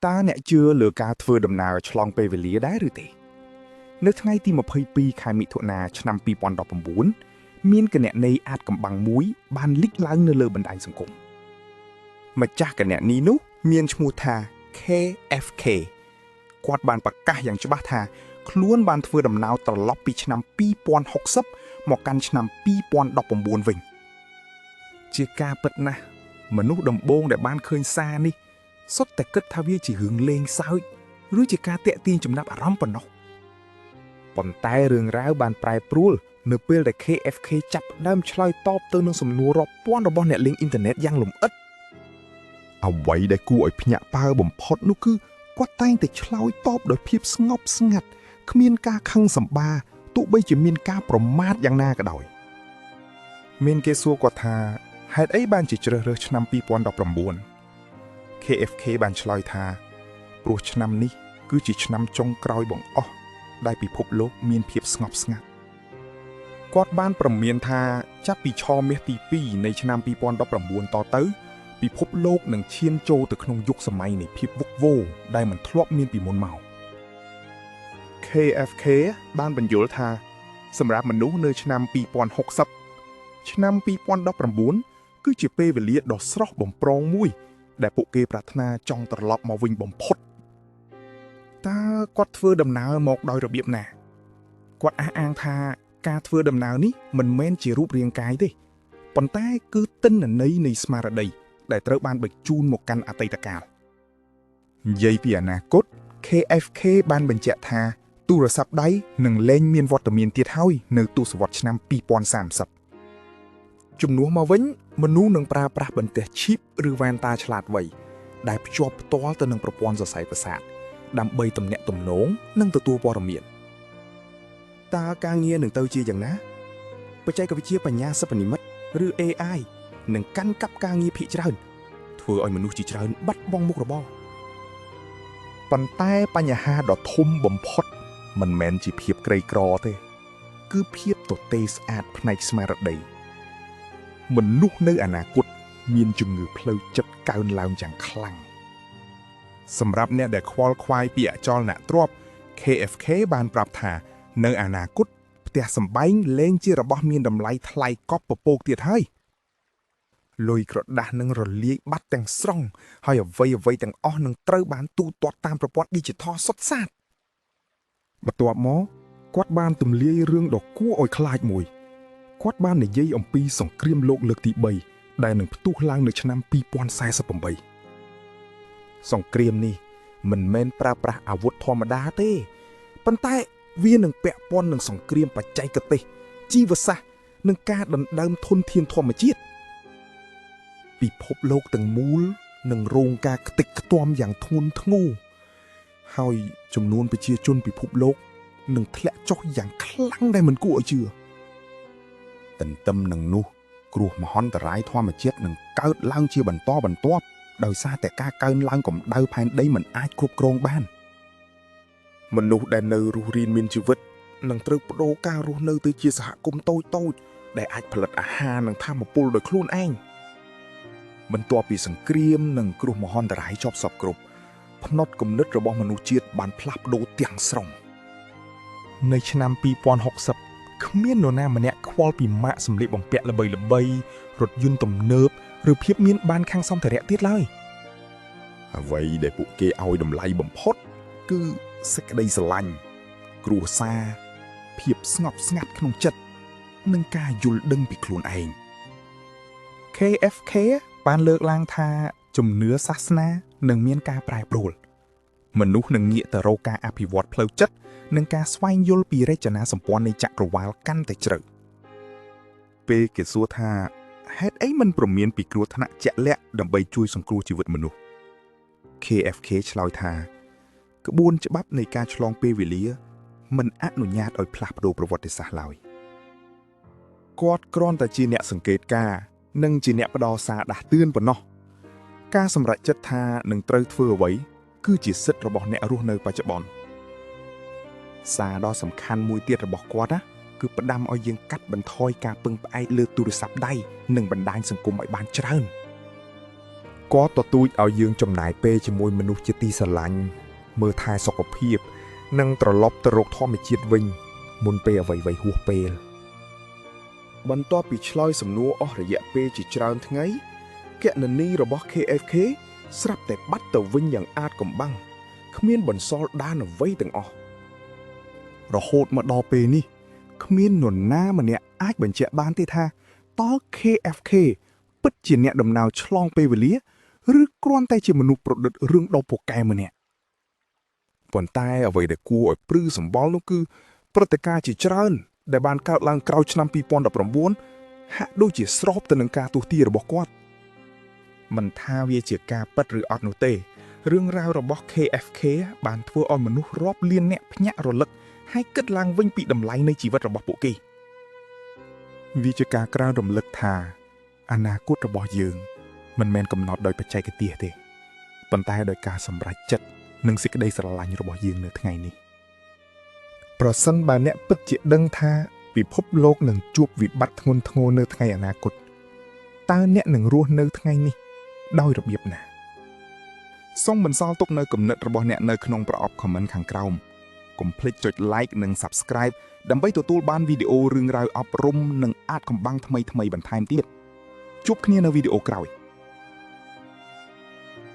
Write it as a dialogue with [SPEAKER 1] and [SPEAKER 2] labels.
[SPEAKER 1] តើអ្នកជឿលើការធ្វើដំណើរឆ្លងពេលវេលាដែរឬទេ នៅថ្ងៃទី22ខែមិថុនាឆ្នាំ2019មានគណនីអាថ៌កំបាំងមួយបានលេចឡើងនៅលើបណ្ដាញសង្គមម្ចាស់គណនីនោះមានឈ្មោះថា KFK គាត់បានប្រកាសយ៉ាងច្បាស់ថាខ្លួនបានធ្វើដំណើរត្រឡប់ពីឆ្នាំ2060មកកាន់ឆ្នាំ2019វិញជាការពិតណាស់មនុស្សដំបូងដែលបានឃើញសារនេះសុទ្ធតែគិតថាវាជារឿងលេងសើចឬជាការតាក់ទាញចំណាប់អារម្មណ៍ប៉ុណ្ណោះប៉ុន្តែរឿងរ៉ាវបានប្រែប្រួលនៅពេលដែល KFK ចាប់ផ្ដើមឆ្លើយតបទៅនឹងសំណួររាប់ពាន់របស់អ្នកលេងអ៊ីនធឺណិតយ៉ាងលម្អិតអ្វីដែលគួរឲ្យភ្ញាក់ផ្អើលបំផុតនោះគឺគាត់តែងតែឆ្លើយតបដោយភាពស្ងប់ស្ងាត់គ្មានការខឹងសម្បាទោះបីជាមានការប្រមាថយ៉ាងណាក៏ដោយមានគេសួរគាត់ថាហេតុអីបានជាជ្រើសរើសឆ្នាំ2019 KFK បានឆ្លើយថាព្រោះឆ្នាំនេះគឺជាឆ្នាំចុងក្រោយបង្អស់ដែលពិភពលោកមានភាពស្ងប់ស្ងាត់គាត់បានព្រមានថាចាប់ពីឆមាសទី2នៃឆ្នាំ2019តទៅពិភពលោកនឹងឈានចូលទៅក្នុងយុគសម័យនៃភាពវឹកវរដែលមិនធ្លាប់មានពីមុនមក KFK បានបញ្យល់ថាសម្រាប់មនុស្សនៅឆ្នាំ2060ឆ្នាំ2019គឺជាពេលវេលាដ៏ស្រស់បំព្រងមួយ ដែលពួកគេប្រាថ្នាចង់ត្រឡប់មកវិញបំផុតតើគាត់ធ្វើដំណើរមកដោយរបៀបណាគាត់អះអាងថាការធ្វើដំណើរនេះមិនមែនជារូបរាងកាយទេប៉ុន្តែគឺទិន្នន័យនៃស្មារតីដែលត្រូវបានបញ្ជូនមកកាន់អតីតកាលនិយាយពីអនាគត KFK បានបញ្ជាក់ថាទូរស័ព្ទដៃនឹងលែងមានវត្តមានទៀតហើយនៅទសវត្សរ៍ឆ្នាំ2030ជំនួសមកវិញមនុស្សនឹងប្រើប្រាស់បន្ទះឈីបឬវ៉ែនតាឆ្លាតវៃដែលភ្ជាប់ផ្ទាល់ទៅនឹងប្រព័ន្ធសរសៃប្រសាទដើម្បីទំនាក់ទំនងនិងទទួលព័ត៌មានតើការងារនឹងទៅជាយ៉ាងណាបច្ចេកវិទ្យាបញ្ញាសិប្បនិម្មិតឬ AI នឹងកាន់កាប់ការងារភាគច្រើនធ្វើឲ្យមនុស្សជាច្រើនបាត់បង់មុខរបរប៉ុន្តែបញ្ហាដ៏ធំបំផុតមិនមែនជាភាពក្រីក្រទេ គឺភាពទទេស្អាតផ្នែកស្មារតីមនុស្សនៅអនាគតមានជំងឺផ្លូវចិត្តកើនឡើងយ៉ាងខ្លាំងសម្រាប់អ្នកដែលខ្វល់ខ្វាយពីអចលនទ្រព្យ KFK បានប្រាប់ថា នៅអនាគតផ្ទះសម្បែងលែងជារបស់មានតម្លៃថ្លៃកប់ពពកទៀតហើយលុយក្រដាសនឹងរលាយបាត់ទាំងស្រុងហើយអ្វីអ្វីទាំងអស់នឹងត្រូវបានទូទាត់តាមប្រព័ន្ធ Digital សុទ្ធសាធបន្ទាប់មកគាត់បានទម្លាយរឿងដ៏គួរឲ្យខ្លាចមួយគាត់បាននិយាយអំពីសង្គ្រាមលោកលើកទី3ដែលនឹងផ្ទុះឡើងនៅឆ្នាំ2048សង្គ្រាមនេះមិនមែនប្រើប្រាស់អាវុធធម្មតាទេប៉ុន្តែវានឹងពាក់ព័ន្ធនឹងសង្គ្រាមបច្ចេកទេសជីវសាស្ត្រនិងការដណ្ដើមធនធានធម្មជាតិពិភពលោកទាំងមូលនឹងរងការខ្ទេចខ្ទាំយ៉ាងធ្ងន់ធ្ងរហើយចំនួនប្រជាជនពិភពលោកនឹងធ្លាក់ចុះយ៉ាងខ្លាំងដែលមិនគួរឲ្យជឿ
[SPEAKER 2] ទន្ទឹមនឹងនោះគ្រោះមហន្តរាយធម្មជាតិនឹងកើតឡើងជាបន្តបន្ទាប់ដោយសារតែការកើនឡើងកម្ដៅផែនដីមិនអាចគ្រប់គ្រងបាន
[SPEAKER 1] មនុស្សដែលនៅរស់រានមានជីវិតនឹងត្រូវប្ដូរការរស់នៅទៅជាសហគមន៍តូចៗដែលអាចផលិតអាហារនិងថាមពលដោយខ្លួនឯង
[SPEAKER 2] បន្ទាប់ពីសង្គ្រាមនិងគ្រោះមហន្តរាយចប់សពគ្រប់ផ្នត់គំនិតរបស់មនុស្សជាតិបានផ្លាស់ប្ដូរទាំងស្រុង
[SPEAKER 1] នៅឆ្នាំ2060គ្មាននរណាម្នាក់ខ្វល់ពីម៉ាកសម្លៀកបំពាក់ល្បីៗរថយន្តទំនើបឬភាពមានបានខាងសម្ភារៈទៀតឡើយ
[SPEAKER 2] អ្វីដែលពួកគេឲ្យតម្លៃបំផុត គឺសេចក្តីស្រឡាញ់គ្រួសារភាពស្ងប់ស្ងាត់ក្នុងចិត្តនិងការយល់ដឹងពីខ្លួនឯង
[SPEAKER 1] KFK បានលើកឡើងថាជំនឿសាសនានឹងមានការប្រែប្រួលមនុស្សនឹងងាកទៅរកការអភិវឌ្ឍផ្លូវចិត្តនិងការស្វែងយល់ពីរចនាសម្ព័ន្ធនៃចក្រវាលកាន់តែជ្រៅ
[SPEAKER 2] ពេលគេសួរថាហេតុអីមិនព្រមានពីគ្រោះថ្នាក់ជាក់លាក់ដើម្បីជួយសង្គ្រោះជីវិតមនុស្ស KFK ឆ្លើយថាក្បួនច្បាប់នៃការឆ្លងពេលវេលាមិនអនុញ្ញាតឲ្យផ្លាស់ប្ដូរប្រវត្តិសាស្ត្រឡើយគាត់គ្រាន់តែជាអ្នកសង្កេតការណ៍និងជាអ្នកផ្ដល់សារដាស់តឿនប៉ុណ្ណោះការសម្រេចចិត្តថានឹងត្រូវធ្វើអ្វីគឺជាសិទ្ធិរបស់អ្នករស់នៅបច្ចុប្បន្នសារដ៏សំខាន់មួយទៀតរបស់គាត់ណាគឺផ្ដាំឲ្យយើងកាត់បន្ថយការពឹងផ្អែកលើទូរស័ព្ទដៃនិងបណ្ដាញសង្គមឲ្យបានច្រើន
[SPEAKER 1] គាត់ទទូចឲ្យយើងចំណាយពេលជាមួយមនុស្សជាទីស្រឡាញ់មើលថែសុខភាព និងត្រឡប់ទៅរកធម្មជាតិវិញ មុនពេលអ្វីៗហួសពេល
[SPEAKER 2] បន្ទាប់ពីឆ្លើយសំណួរអស់រយៈពេលជាច្រើនថ្ងៃគណនីរបស់ KFK ស្រាប់តែបាត់ទៅវិញយ៉ាងអាថ៌កំបាំងគ្មានបន្សល់ដានអ្វីទាំងអស់រហូតមកដល់ពេលនេះគ្មាននរណាម្នាក់អាចបញ្ជាក់បានទេថាតើ KFK ពិតជាអ្នកដំណើរឆ្លងពេលវេលាឬគ្រាន់តែជាមនុស្សប្រឌិតរឿងដ៏ពូកែម្នាក់ប៉ុន្តែអ្វីដែលគួរឲ្យព្រឺសម្បុរនោះគឺព្រឹត្តិការណ៍ជាច្រើនដែលបានកើតឡើងក្រោយឆ្នាំ2019ហាក់ដូចជាស្របទៅនឹងការទស្សន៍ទាយរបស់គាត់មិនថាវាជាការពិតឬអត់នោះទេរឿងរ៉ាវរបស់ KFK បានធ្វើឲ្យមនុស្សរាប់លានអ្នកភ្ញាក់រលឹកហើយគិតឡើងវិញពីតម្លៃនៃជីវិតរបស់ពួកគេ
[SPEAKER 1] វាជាការក្រើនរំលឹកថាអនាគតរបស់យើង មិនមែនកំណត់ដោយបច្ចេកទេសទេប៉ុន្តែដោយការសម្រេចចិត្តនិងសេចក្តីស្រឡាញ់របស់យើងនៅថ្ងៃនេះប្រសិនបើអ្នកពិតជាដឹងថាពិភពលោកនឹងជួបវិបត្តិធ្ងន់ធ្ងរនៅថ្ងៃអនាគតតើអ្នកនឹងរស់នៅថ្ងៃនេះដោយរបៀបណា
[SPEAKER 2] សូមបន្សល់ទុកនៅគំនិតរបស់អ្នកនៅក្នុងប្រអប់ comment ខាងក្រោមកុំភ្លេចចុច like និង Subscribe ដើម្បីទទួលបានវីដេអូរឿងរ៉ាវអប់រំនិងអាថ៌កំបាំងថ្មីៗបន្ថែមទៀតជួបគ្នានៅវីដេអូក្រោយ។